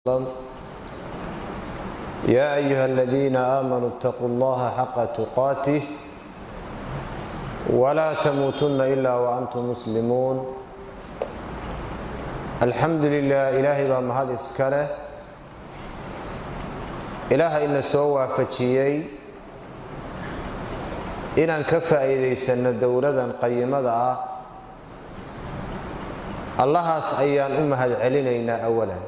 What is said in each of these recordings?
يا أيها الذين آمنوا اتقوا الله حق تقاته ولا تموتن إلا وأنتم مسلمون. الحمد لله, Ilaahay baa mahad iska leh. Ilaaha ina soo waafajiyey inaan ka faa'iidaysanno dowladan qayimada ah, Allahaas ayaan u mahad celinaynaa. Awalan,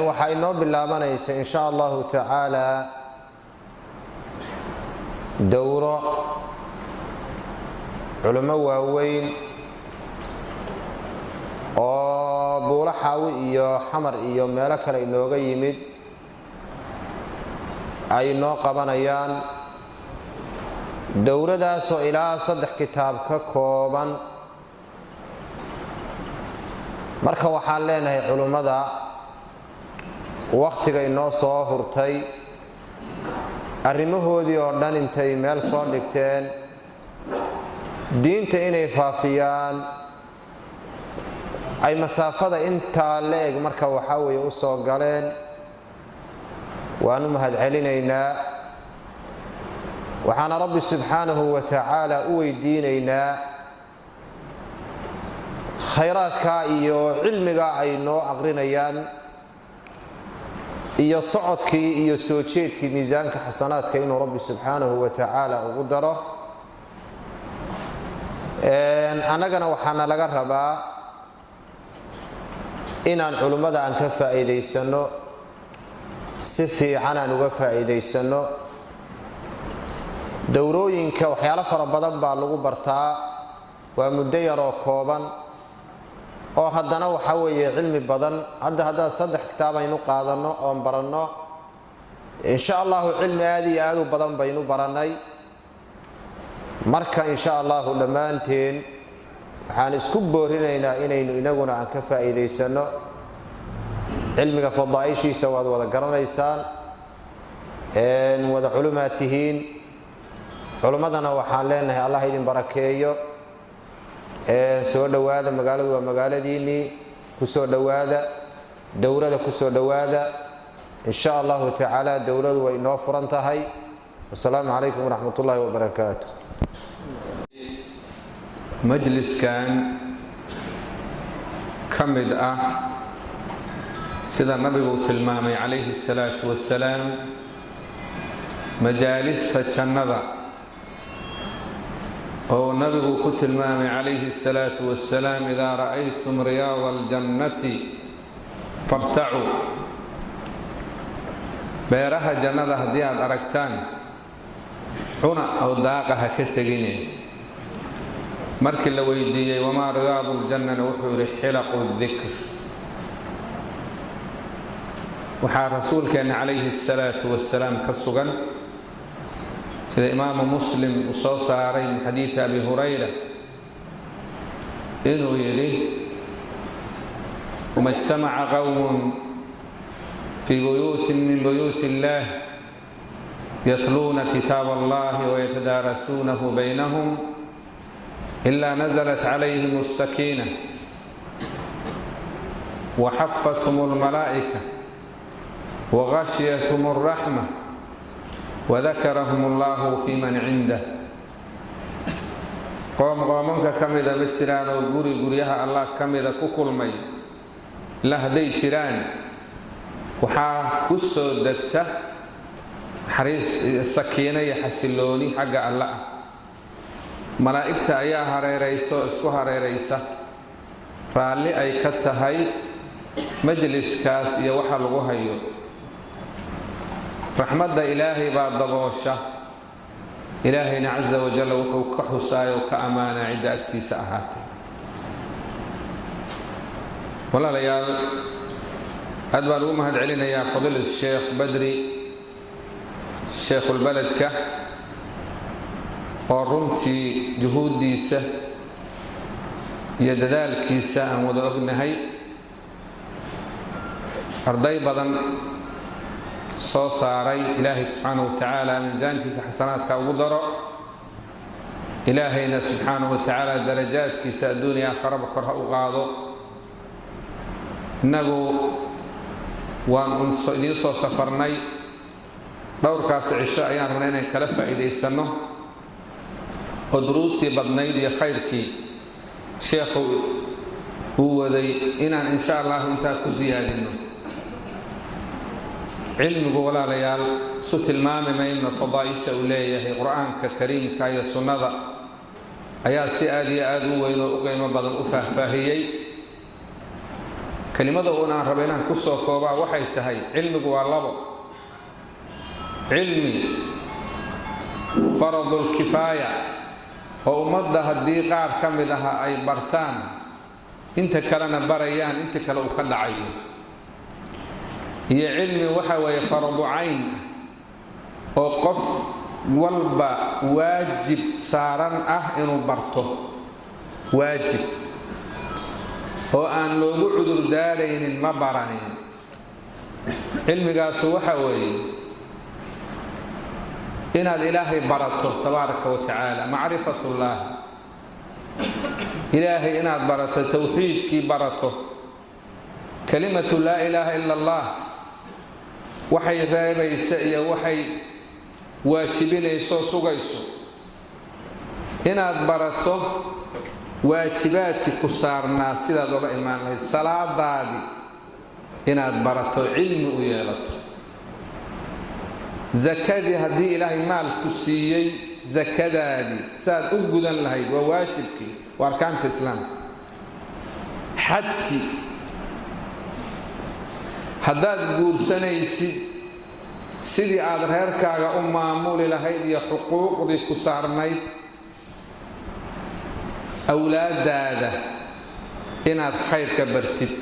waxaa inoo bilaabanaysa, in sha Allahu tacaala, dowro culummo waaweyn oo Buulo Xaawi iyo Xamar iyo meelo kale inooga yimid ay noo qabanayaan, dowladaasoo ilaa saddex kitaab ka kooban. Marka waxaan leenahay, culummada wakhtiga inoo soo hurtay, arrimahoodii oo dhan intay meel soo dhigteen, diinta inay faafiyaan ay masaafada intaa la eg marka waxaa weeye u soo galeen, waan u mahad celinaynaa. Waxaana Rabbi subxaanahu wa tacaala u weydiinaynaa khayraadka iyo cilmiga ay noo aqrinayaan iyo socodkii iyo soo jeedkii miisaanka xasanaadka inuu Rabbi subxaanahu wa tacaala ugu daro. Annagana waxaana laga rabaa inaan culummada aan ka faa'iidaysano, si fiican aan uga faa'iidaysano. Dowrooyinka waxyaalo fara badan baa lagu bartaa. Waa muddo yaroo kooban oo haddana waxa weeye cilmi badan. Hadda haddaad saddex kitaab aynu qaadanno oon baranno, insha Allahu cilmi aad iyo aad u badan baynu barannay. Marka, insha Allahu, dhammaanteen waxaan isku boorinaynaa inaynu inaguna aan ka faa'iidaysano cilmiga. Fadaa'ishiisa waad wada garanaysaan, wada culumaad tihiin. Culummadana waxaan leenahay, Allah idin barakeeyo, soo dhowaada. Magaaladu waa magaaladiinnii, ku soo dhowaada dowrada, ku soo dhowaada. Insha Allahu tacaala dowladu way inoo furan tahay. Wasalaamu calaykum waraxmat ullahi wabarakaatu. Majliskan ka mid ah, sida Nabigu tilmaamay calayhi asalaatu wassalaam, majaalista jannada, oo Nabigu ku tilmaamay calayhi asalaatu wassalaam: "Idaa ra'aytum riyaada aljannati fartacuu." Beeraha jannada haddii aad aragtaan, cuna oo daaqa, ha ka tegine. Markii la weydiiyey "Wamaa riyaadu ljannana?", wuxuu yidhi: "Xilaqu dikr." Waxaa Rasuulkeenna calayhi asalaatu wasalaam ka sugan, sida Imaamu Muslim uu soo saaray min xadiidi Abi Hurayra, inuu yidhi: "Ma ijtamaca qowmun fii buyuutin min buyuuti illaah yatluuna kitaab allahi wayatadaarasuunahu baynahum ila naزlat calayhim الsakiinة waxafathum اlmalaa'ika wagashyathum اlraxma wadakarahum allahu fi man cindah." Qoom qoomanka ka mida ma jiraan oo guri guryaha Allah ka mida ku kulmay, ila hadday jiraan waxaa ku soo degta naxariis, sakiino iyo xasilooni xagga Alle ah. Malaa'igta ayaa hareeraysa oo isku hareeraysa, raalli ay ka tahay majliskaas iyo waxa lagu hayo. Raxmadda Ilaahay baa daboosha. Ilaahayna casa wajalla wuxuu ka xusaay oo ka ammaanaa cidda agtiisa ahaatay. Walaalayaal, aad baan ugu mahad celinayaa fadiilat Sheekh Badri, sheekhulbeledka, oo runtii juhuuddiisa iyo dadaalkiisa aan wada ognahay, arday badan soo saaray. Ilaahay subxaanahu wa tacaala miisaankiisa xasanaadka ugu daro. Ilaahayna subxaanahu wa tacaala darajaadkiisa adduuniya aakharaba kor ha u qaado. Innagu waan idiin soo safarnay, dhowrkaas cisho ayaan rabnay inaan kala faa'iidaysanno oo duruustii badnayd iyo khayrkii sheekhu uu waday inaan insha allahu intaa ku siyaadinno. Cilmigu walaalayaal isu tilmaami mayno fadaa'isha uu leeyahay. Qur-aanka kariimka iyo sunnada ayaa si aada iyo aada u weyn oo u qiimo badan u faahfaahiyey. Kelimada uun aan rabo inaan kusoo koobaa waxay tahay, cilmigu waa labo: cilmi faradulkifaaya oo ummadda haddii qaar ka mid aha ay bartaan inta kalena barayaan, inta kale uu ka dhacayo, iyo cilmi waxa weeye faradu cayn oo qof walba waajib saaran ah inuu barto, waajib oo aan loogu cudur daaraynin ma baranin. Cilmigaasu waxa weeye inaad Ilaahay barato tabaaraka wa tacaala, macrifatullah, Ilaahay inaad barato, towxiidkii barato, kalimatu laa ilaaha ila Allah waxay reebaysa iyo waxay waajibinayso sugayso, inaad barato waajibaadkii ku saarnaa sidaad ola imaan lahayd, salaadaadii inaad barato, cilmi u yeelato, zakadii haddii Ilaahay maal ku siiyey zakadaadii sidaad u gudan lahayd, waa waajibkii, waa arkaanta islaamka, xajkii, haddaad guursanaysid sidii aad reerkaaga u maamuli lahayd iyo xuquuqdii ku saarnayd, awlaadaada inaad khayrka bartid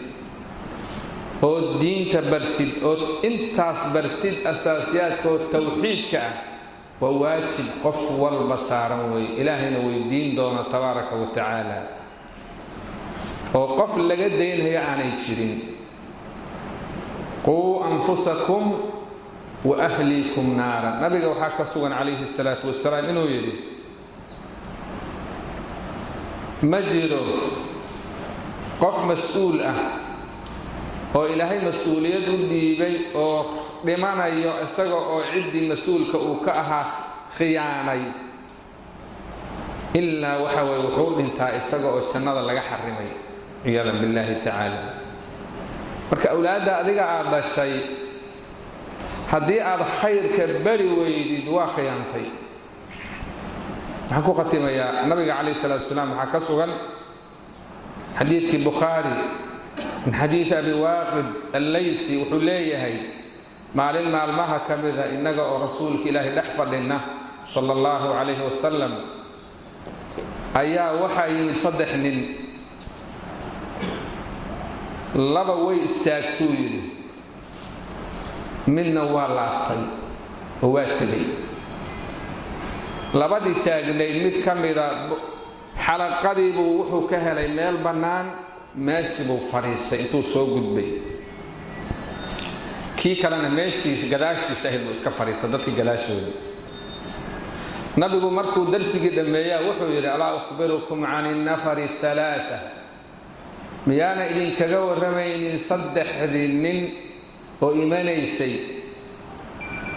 oo diinta bartid oo intaas bartid, asaasiyaadka oo towxiidka ah, waa waajib qof walba saaran weeye. Ilaahayna weydiin doono tabaaraka wa tacaala, oo qof laga daynhayo aanay jirin. Quu anfusakum wa ahliikum naara. Nabiga waxaa ka sugan calayhi salaatu wasalaam inuu yidhi: ma jiro qof mas-uul ah oo Ilaahay mas-uuliyad u dhiibay oo dhimanayo isaga oo ciddii mas-uulka uu ka ahaa khiyaanay, ilaa waxa weye wuxuu dhintaa isaga oo jannada laga xarimay, ciyaadan billaahi tacaala. Marka awlaadda adiga aada dhashay haddii aada khayrka bari weydid, waa khiyaantay. Waxaan ku khatimayaa, nabiga calayh salaatu wasalaam waxaa ka sugan xadiidkii Bukhaari min xadiidi Abi Waaqid Allaythi, wuxuu leeyahay: maalin maalmaha ka mida innaga oo rasuulka Ilaahay dhex fadhina sala allahu calayhi wasalam ayaa waxaa yimid saddex nin. Laba way istaagtuu yidhi, midna waa laabtay oo waa tegay. Labadii taagnayd mid ka mida xalaqadiibuu wuxuu ka helay meel bannaan, meeshii buu fadhiistay intuu soo gudbay. Kii kalena meeshiis gadaashiis ahayd buu iska fadhiistay, dadkii gadaashoodii. Nabigu markuu darsigii dhammeeyaa wuxuu yidhi: alaa ukhbirukum can innafari halaaa? Miyaana idinkaga warramaynin saddexdii nin oo imanaysay?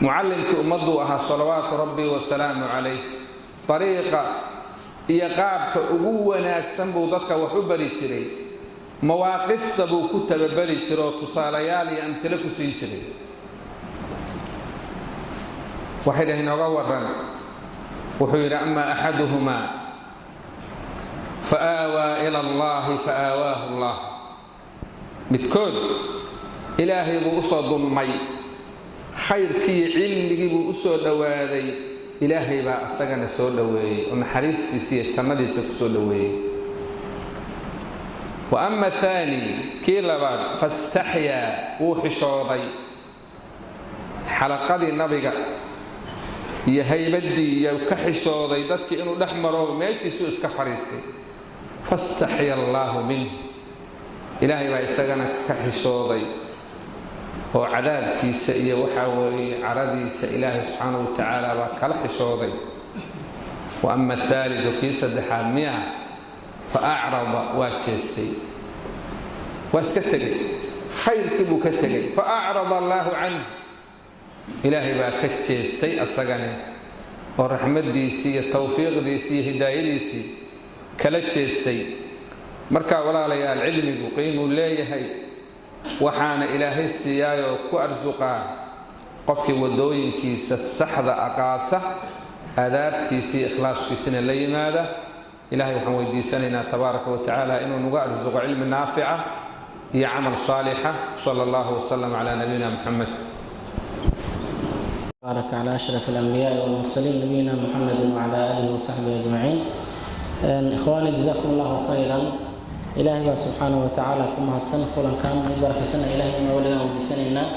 Mucallimkii ummadduu ahaa salawaatu rabbi wasalaamu calayh, dariiqa iyo qaabka ugu wanaagsan buu dadka wax u bari jiray, mawaaqifta buu ku tababari jiray oo tusaalayaal iyo amhilo ku siin jiray. Waxay dhaheen: nooga waran. Wuxuu yidhi: ama axaduhumaa fa aawaa ila allahi fa aawaahu allah. Midkood Ilaahay buu usoo dulmay, khayrkii cilmigii buu usoo dhowaaday, Ilaahay baa asagana soo dhoweeyey oo naxariistiisa iyo jannadiisa kusoo dhoweeyey. Wa ama athaani, kii labaad, fastaxyaa, wuu xishooday, xalaqadii nabiga iyo haybaddii iyo ka xishooday dadkii inuu dhex maro, meeshiisuu iska fadhiistay. Fastaxya allaahu minh, Ilaahay baa isagana ka xishooday oo cadaabkiisa iyo waxaa weeye caradiisa Ilaahay subxaanahu wa tacaala baa kala xishooday. Wa ama athaalidu, kii saddexaad miya, fa acrada, waa jeestay, waa iska tegay. Khayrkii buu ka tegay. Fa acrada allaahu canh, Ilaahay baa ka jeestay asagane oo raxmaddiisii iyo towfiiqdiisii iyo hidaayadiisii kala jeestay. Marka walaalayaal, cilmigu qiimuu leeyahay, waxaana Ilaahay siiyaayoo ku arsuqaa qofkii wadooyinkiisa saxda a qaata, aadaabtiisii ikhlaaskiisina la yimaada. Ilahay waxaan weydiisanaynaa tabaaraka wa tacaala inuu nagu arsuqo cilmi naafica iyo camal saalixa. Sala allahu wasalam calaa nabiyina Muxamed. بارك على أشرف الأنبياء والمرسلين، نبينا محمد وعلى آله وصحبه أجمعين. إخواني، جزاكم الله خيرا. إلهي baa سبحانه وتعالى ku mahadsan kulankan mid barakaysan. Ilaahay ma weligaan weydiisanaynaa.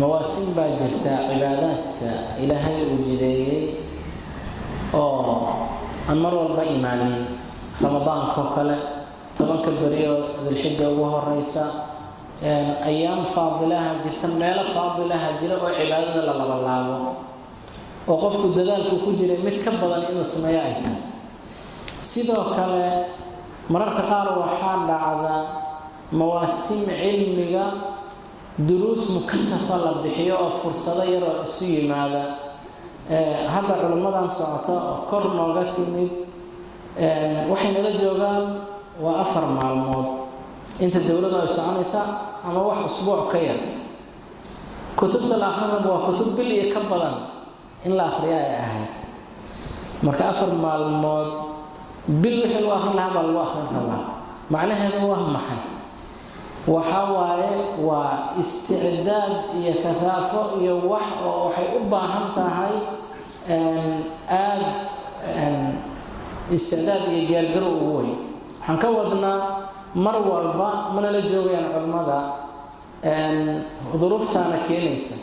Mawaasim baa jirta cibaadaadka Ilaahay uu jideeyey oo aan mar walba imaanin, Ramadaanka oo kale, 10-ka beri oo Dilxija ugu horeysa, ayaam faadilaha jirta, meelo faadilaha jira oo cibaadada la labalaabo oo qofku dadaalku ku jiray mid ka badan inuu sameeyo ay tahay. Sidoo kale mararka qaar waxaa dhacda mawaasim cilmiga duruus mukasafa la bixiyo oo fursado yaroo isu yimaada. Hadda culimmadan socota oo kor nooga timid waxay nala joogaan waa 4 maalmood inta dowladdu ay soconaysa ama wax usbuuc ka yar. Kutubta la akrinaba waa kutub bil iyo ka badan in la akhriya ay ahayd. Marka 4 maalmood bil wixii lagu akrin lahaa baa lagu akrin rabaa. Macnaheedu waa maxay? Waxa waaye waa isticdaad iyo kahaafo iyo wax oo waxay u baahan tahay aada isticdaad iyo diyaargarow ugu weyn. Waxaan ka wadnaa, mar walba mana la joogayaan culimmada, duruuftaana keenaysa.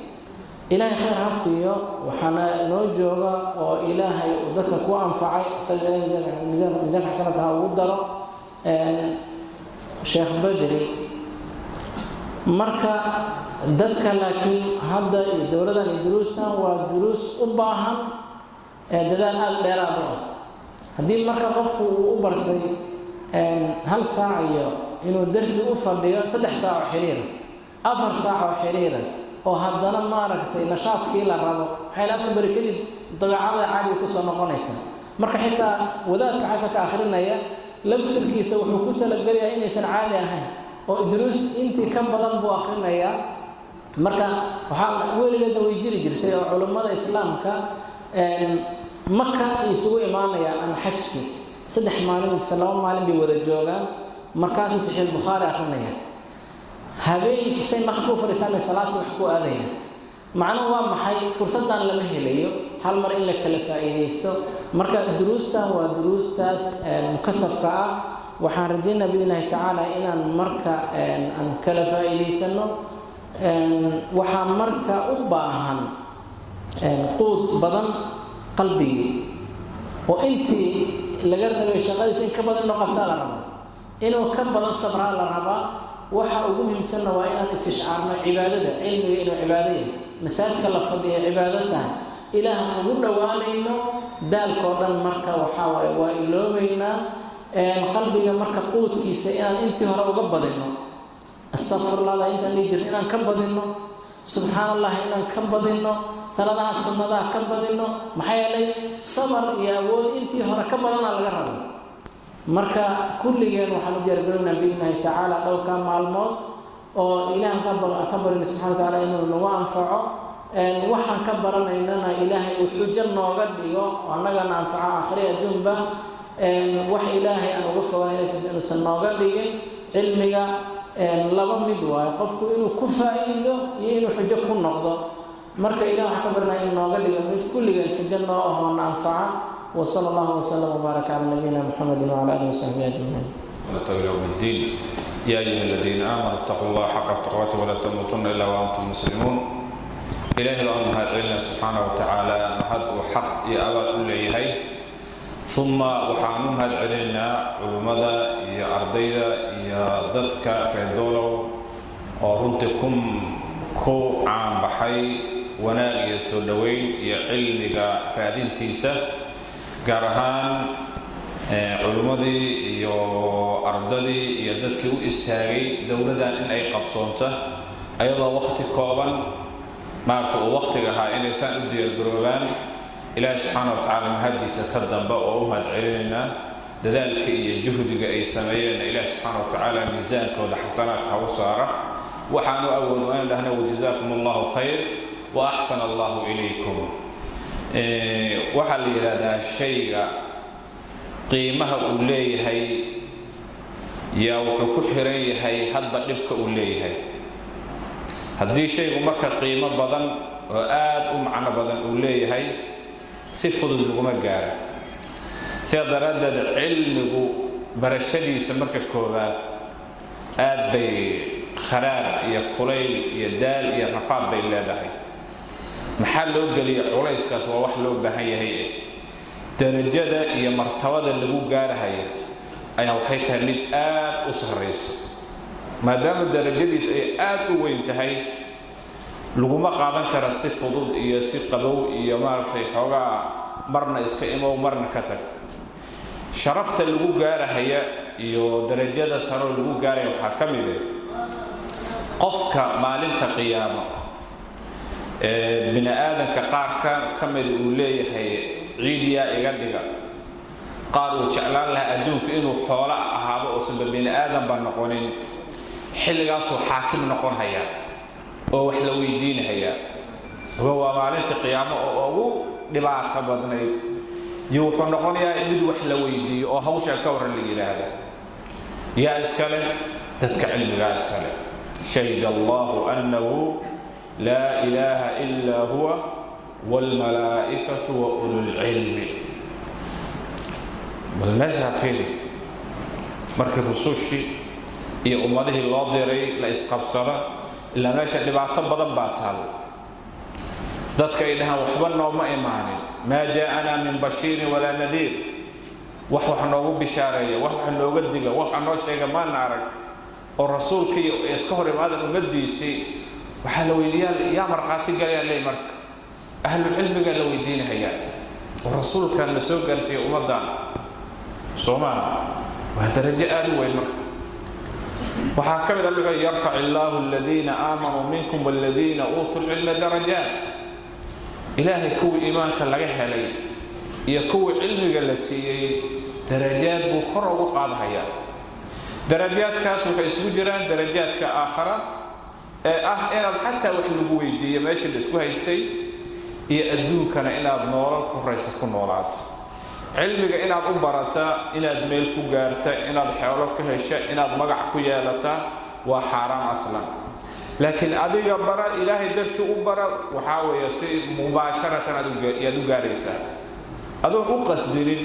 Ilaahay khayr ha siiyo. Waxaana noo jooga oo Ilaahay uu dadka ku anfacay, isaga miisaanka xasanadka ha ugu daro, Sheekh Bedri. Marka dadka laakiin hadda iyo dowladan iyo duruustan waa duruus u baahan dadaal aada dheeraad u ah. Haddii marka qofku uu u bartay hal saac iyo inuu darsi u fadhiyo 3 saac oo xiriira, 4 saac oo xiriira, oo haddana maaragtay nashaadkii la rabo, maxay 4 beri kadib dabeecada caadiga kusoo noqonaysa. Marka xitaa wadaadka casharka akhrinaya laftirkiisa wuxuu ku talagelayaa inaysan caadi ahayn oo duruus intii ka badan buu akhrinayaa. Marka waxaa weligeedna way jiri jirtay oo culummada Islaamka Maka ay isugu imaanayaan ama xajkii 3 maalin mise 2 maalin bay wada joogaan, markaasuu Saxiix Bukhaari akrinaya. Habeen say Maka ku fadhiistaan bay salaad subax ku aadayaan. Macnuhu waa maxay? Fursaddan lama helayo hal mar in la kala faa'iidaysto. Marka duruustan waa duruustaas mukasafka ah. Waxaan rajaynaa biidn Illahi tacaala inaan marka aan kala faa'iidaysano. Waxaa marka u baahan quud badan qalbigii oo intii laga rabay shaqadiisa in ka badan inuu qabtaa la rabaa, inuu ka badan sabraa la rabaa. Waxa ugu muhiimsanna waa inaan istishcaarno cibaadada, cilmiga inuu cibaado yahay, masaajidka la fadhiya cibaado tahay, Ilaah ugu dhowaanayno. Daalkoo dhan marka waxaa waaye waa iloobaynaa. Qalbiga marka quudkiisa inaan intii hore uga badino, astaqfirullah intaan dhihi jirna inaan ka badino, subxaan Allah inaan ka badino, salaadaha sunnadaha ka badino. Maxaa yeelay sabar iyo awood intii hore ka badanaa laga rabo. Marka kulligeen waxaan u diyaargarownaa biidn Illahi tacaala dhowrka maalmood oo Ilaah ka barino subxana wa tacaala inuu nagu anfaco. Waxaan ka baranaynana Ilaahay uu xujo nooga dhigo, annagana anfaco aakhiri adduunba. Wax Ilaahay aan uga fogaanay inuusan nooga dhigin. Cilmiga laba mid waayo: qofku inuu ku faa'iido iyo inuu xujo ku noqdo. Marka Ilah waxaan ka baranaya inuu nooga dhigo mid kulligeen xujo noo ahoo na anfaca. وصلى الله وسلم وبارك على نبينا محمد وعلى اله وصحبه اجمعين. إلى يوم الدين. يا أيها الذين آمنوا اتقوا الله حق تقاته ولا تموتن إلا وأنتم مسلمون. إلهي baan mahad celinaa subxaana wa tacaala, mahad uu xaq iyo abaad u leeyahay. Uma waxaan u mahad celinaynaa culummada iyo ardayda iyo dadka reer Doolow oo runtii ku caanbaxay wanaag iyo soo dhoweyn iyo cilmiga raadintiisa, gaar ahaan Culimmadii iyo ardadii iyo dadkii u istaagay dowladan in ay qabsoonto ayadoo waqti kooban maaragta uu waqtiga ahaa inaysaan u diyaargaroobaan, Ilaahi subxaana wa tacaala mahaddiisa ka dambe oo u mahad celinaynaa. Dadaalka iyo juhdiga ay sameeyeenna Ilaahi subxaana wa tacaala miisaankooda xasanaadka ha u saara. Waxaanu awoodno inaan dhahna wajazaakum Allahu khayr wa axsana Allahu ilaykum. Waxaa la yidhaahdaa shayga qiimaha uu leeyahay yaa wuxuu ku xiran yahay hadba dhibka uu leeyahay. Haddii shaygu marka qiimo badan oo aada u macno badan uu leeyahay, si fudud laguma gaaro. Sidaa daraaddeed cilmigu barashadiisa marka koowaad aad bay kharaar iyo kulayl iyo daal iyo rafaad bay leedahay. Maxaa loo geliya culayskaas? Waa wax loo baahan yahay. Darajada iyo martabada lagu gaarahaya ayaa waxay tahay mid aada u sarrayso. Maadaama darajadiis ay aada u weyn tahay, laguma qaadan kara si fudud iyo si qabow iyo maaragtay xoogaa marna iska imow marna ka tag. Sharafta lagu gaarahaya iyo darajada saro lagu gaaraya waxaa ka mid ah qofka maalinta qiyaamo ee bini aadanka qaarka ka mid uu leeyahay ciidiyaa iga dhiga, qaar uu jeclaan lahaa adduunku inuu xoolo ahaado uusanba bini aadanba noqonin, xilligaasuu xaakim noqon hayaa oo wax la weydiinahayaa. Waa maalinta qiyaamo oo ugu dhibaato badnayd iyo wuxuu noqonayaa mid wax la weydiiyo oo hawshaa ka warran la yidhaahda. Yaa iskale? Dadka cilmigaa iskale. Shahida Allahu annahu laa ilaaha ilaa huwa waalmalaa'ikatu wa ululcilmi. Bal meeshaa fiiri, markii rusushii iyo ummadihii loo diray la isqabsada, ilaa meesha dhibaato badan baa taal, dadka ay dhahaan waxba nooma imaanin, maa jaa'anaa min bashiirin walaa nadiir, wax wax noogu bishaareeya, wax wax nooga diga, wax wax noo sheega maana arag, oo rasuulkii iska hor imaadan ummaddiisii, waxaa la weydiiyaa yaa markhaati galayaa ley. Marka ahlu cilmigaa la weydiinahayaa oo rasuulkan la soo gaarsiiyey ummaddan soomaa. Waa darajo aada u weyn. Marka waxaa ka mid ah wuxuu yarfac illaahu aladiina aamanuu minkum waladiina uutuu lcilma darajaat. Ilaahay kuwii iimaanka laga helay iyo kuwii cilmiga la siiyey darajaad buu kor ugu qaadhayaa. Darajaadkaas waxay isugu jiraan darajaadka aakhara ee ah inaad xataa wax lagu weydiiyo meeshii la isku haystay, iyo adduunkana inaad noolal koraysa ku noolaato. Cilmiga inaad u barata inaad meel ku gaarta, inaad xeelo ka hesha, inaad magac ku yeelata waa xaaraan aslan. Laakiin adiga bara, Ilaahay dartii u bara, waxaa weeye si mubaasharatan ayaad u gaaraysaa adoon u qasdinin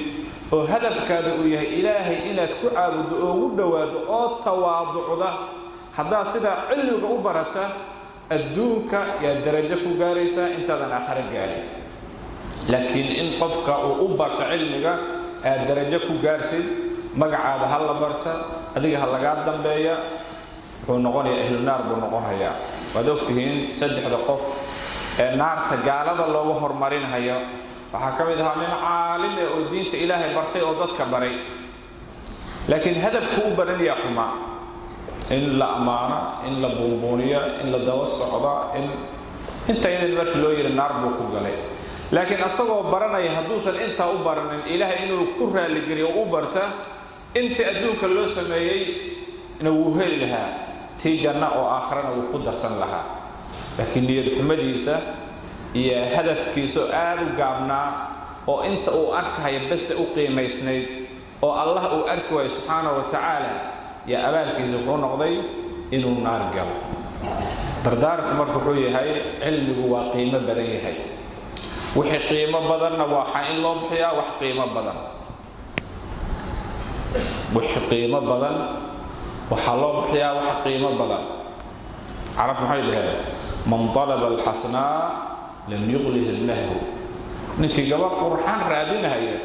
oo hadafkaada uu yahay Ilaahay inaad ku caabuddo oo ugu dhowaado oo tawaaducda. Haddaad sidaa cilmiga u barata, adduunka yaad darajo ku gaaraysaa intaadan aakhare gaarin. Laakiin in qofka uu u barto cilmiga aad darajo ku gaartay, magacaada ha la barta, adiga ha lagaa dambeeya, wuxuu noqonayaa ahlu naar buu noqonayaa. Waad ogtihiin saddexda qof ee naarta gaalada loogu horumarinhayo waxaa ka mid ahaa nin caalim eh oo diinta Ilaahay bartay oo dadka baray, laakiin hadafku u baranayaa xumaa, in la ammaano, in la buunbuuniyo, in la daba socdo, in inta iyadan markii loo yidhi naar buu ku galay. Laakiin asagoo baranaya hadduusan intaa u baranin Ilaahay inuu ku raaligeliyo oo u barta inta adduunka loo sameeyey na wuu heli lahaa, tii janna oo aakharana wuu ku darsan lahaa. Laakiin niyad xumadiisa iyo hadafkiisa oo aada u gaabnaa oo inta uu arkahaya bese u qiimaysnayd oo Allah uu arki waayo subxaana wa tacaala, yaa abaalkiisa wuxuu noqday inuu naar galo. Dardaarku marka wuxuu yahay cilmigu waa qiimo badan yahay. Wixii qiimo badanna waxaa in loo bixiyaa wax qiimo badan. Wixii qiimo badan waxaa loo bixiyaa wax qiimo badan. Carab maxay dhaheen? Man talaba alxasnaa lam yuqlih almahru. Ninkii gabadh qurxan raadinahaya,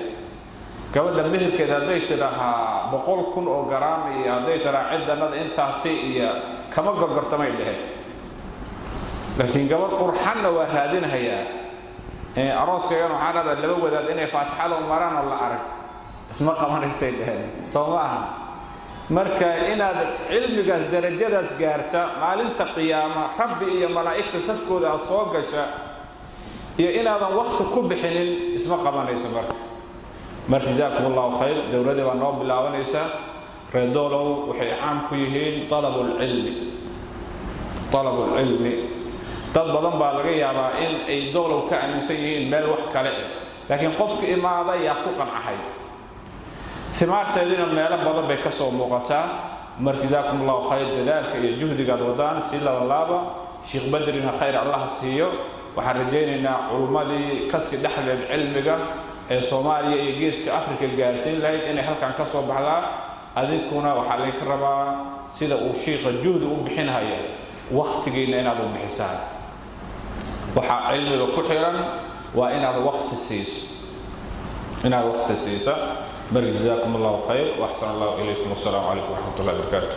gabadha meherkeed hadday tidhaahaa 100,000 oo garaam iyo hadday tidhaha ciddanada intaasi iyo kama gorgortamay dheheen. Laakiin gabadh qurxanna waa raadinahayaa, arooskaygana waxaan rabaa laba wadaad inay faatixada maraan oo la arag, Isma qabanaysay dheheen, soo ma aha? Marka inaad cilmigaas darajadaas gaarta, maalinta qiyaama Rabbi iyo malaa'igta safkooda aad soo gasha, iyo inaadan wakti ku bixinin isma qabanayso. Marka jazaakum Allahu khayr. Dowladda baa noo bilaabanaysaa. Reer Doolow waxay caam ku yihiin talabulcilmi, talabulcilmi. Dad badan baa laga yaabaa in ay Doolow ka aaminsan yihiin meel wax kale eh, laakiin qofka imaada yaa ku qancahay, himaarteediina meelo badan bay ka soo muuqataa. Marka jazaakum Allahu khayr, dadaalka iyo juhdigaad wadaan si labanlaaba. Sheekh Badrina khayr Allaha siiyo. Waxaan rajaynaynaa culummadii kasii dhexleed cilmiga ee Soomaaliya iyo Geeska Afrika gaarsiin lahayd inay halkan ka soo baxdaa. Adinkuna waxaa laydinka rabaa sida uu shiikha juhdi u bixinhaya wakhtigiinna inaad u bixisaan. Waxaa cilmiga ku xiran waa inaad wakti siiso, inaad wakti siisa. Marka jazaakum Allahu khayr wa axsan Allahu ilaykum. Wassalaamu calaykum waraxmat ullahi wabarakaatu.